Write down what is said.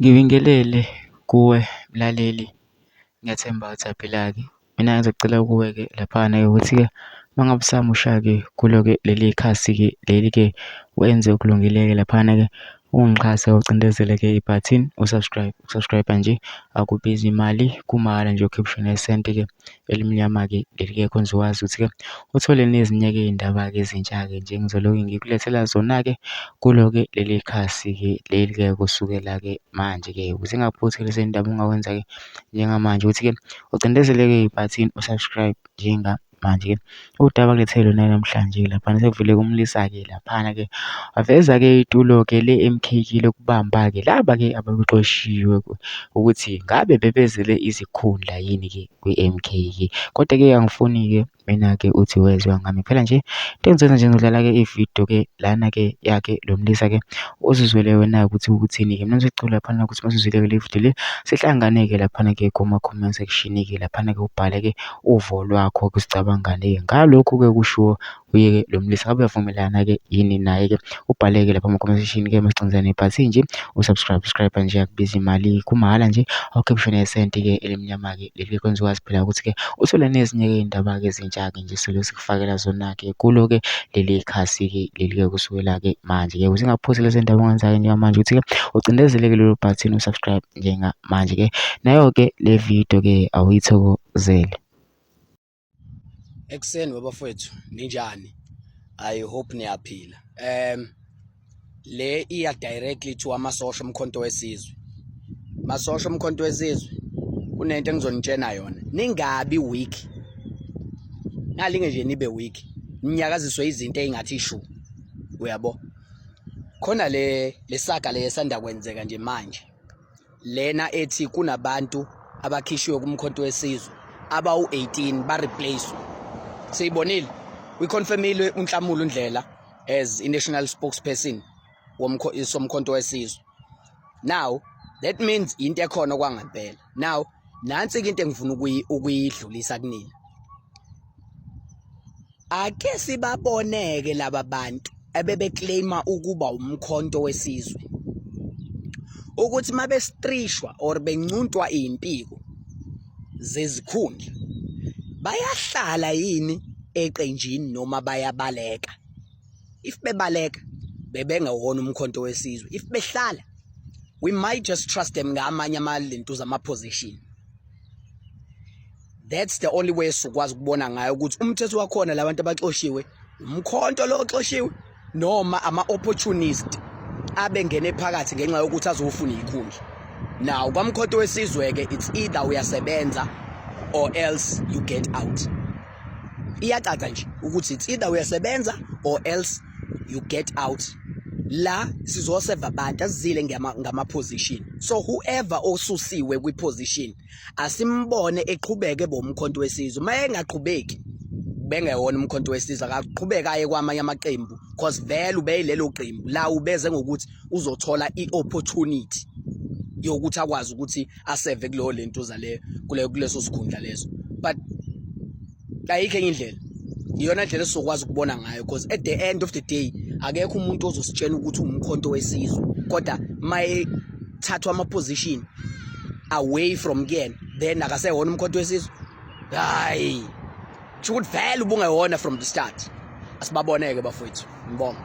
Ngibingelele kuwe mlaleli, ngiyathemba ukuthi uyaphila-ke. Mina ngizocela kuwe-ke laphana-ke ukuthi-ke uma ngabe usamusha-ke kulo-ke leli khasi-ke leli-ke wenze okulungile-ke laphana-ke ungixhase ucindezele-ke ibhathini u-subscribe. Uku-subscribe nje akubizi imali kumahhala nje ukhiphe nesenti-ke elimnyama-ke leli-ke khona uzokwazi ukuthi-ke uthole nezinye-ke iy'ndaba-ke ezintsha-ke nje engizoloku ngikulethela zona-ke kulo-ke leli khasi-ke leli-ke kusukela-ke manje-ke ukuze ingakuphuthi lezi ndaba ongakwenza-ke njengamanje ukuthi-ke ucindezele-ke ibhathini u-subscribe njengamanje-ke. Udaba kulethe lona namhlanje laphana sekuvele kumlisa-ke laphana-ke waveza-ke itulo-ke le-M_K lokubamba-ke laba-ke ababexoshiwe ukuthi ngabe bebezele izikhundla yini-ke kwi-M_K. Kodwa-ke angifuni-ke mina-ke uthi wezwa ngami phela nje into engizoyenza nje ngizodlala-ke ividiyo-ke lana-ke yakhe lo mlisa-ke uzizwele wena-ke ukuthi ukuthini-ke. Mina ngizocela laphana ukuthi uma usuzwile-ke le vidiyo le sihlangane-ke laphana-ke kuma-comment section-ke laphana-ke ubhale-ke uvo lwakho kusicabangani-ke ngalokhu-ke kushiwo uye-ke lo mlisa ngabe uyavumelana-ke yini naye-ke ubhale-ke lapha ama-comment section-ke masicindezane ibhathini nje u-subscribe subscribe nje akubizi imali kumahhala nje awukhiphe nesenti-ke elimnyama-ke leli kwenza ukwazi phela ukuthi-ke uthole nezinye-ke iy'ndaba-ke ezintsha-ke nje silo sikufakela zona-ke kulo-ke leli khasi-ke leli-ke kusukela-ke manje-ke ukuze ingakuphuzi lezi ndaba ongenza-ke njengamanje ukuthi-ke ucindezeleke lelo bhathini u-subscribe njengamanje-ke nayo-ke le video-ke awuyithokozele. Ekuseni babafowethu ninjani? I hope niyaphila. Le iya directly to amasosha omkhonto wesizwe. Masosha omkhonto wesizwe kunento engizonitshena yona. Ningabi weak. Nalinge nje nibe weak. Ninyakaziswe izinto ezingathi shu. Uyabo? Khona le lesaga le esanda kwenzeka nje manje. Lena ethi kunabantu abakhishiwe kumkhonto wesizwe abawu-18 ba-replace. Siyibonile, uyiconfirmile uNhlamulo Ndlela as i-national spokesperson somkhonto wesizwe. Now that means into ekhona kwangempela. Now nansi-ke into engifuna ukuyidlulisa kunina. Ake sibaboneke laba bantu ebebeclaima ukuba umkhonto wesizwe ukuthi mabestrishwa or bencuntwa izimpiko zezikhundla bayahlala yini eqenjini noma bayabaleka. If bebaleka bebengewona umkhonto wesizwe, if behlala we might just trust them ngamanye amalinto zama position. That's the only way esizokwazi ukubona ngayo ukuthi umthetho wakhona labantu abaxoshiwe umkhonto lo oxoshiwe noma ama-opportunist abengene phakathi ngenxa yokuthi azofuna ikhundla. Now kwamkhonto wesizwe-ke it's either uyasebenza or else you get out. Iyacaca nje ukuthi it's either uyasebenza or else you get out. La sizoseva abantu asizile ngama-position. So whoever osusiwe kwi-position asimbone eqhubeke bomkhonto wesizwe. Uma engaqhubeki bengewona umkhonto wesizwe, akaqhubeka aye kwamanye amaqembu cause vele ubeyilelo qembu la ubeze ngokuthi uzothola i-opportunity yokuthi akwazi ukuthi aseve kuleyo lento zaleyo kuleyo kuleso sikhundla leso. But ayikho enye indlela, iyona ndlela esizokwazi ukubona ngayo because at the end of the day akekho umuntu ozositshela ukuthi uwumkhonto wesizwe kodwa mayethathwa ama-position away from kuyena then akasewona umkhonto wesizwe. Hayi, kusho ukuthi vele ubungewona from the start. Asibaboneke bafowethu, ngibonga.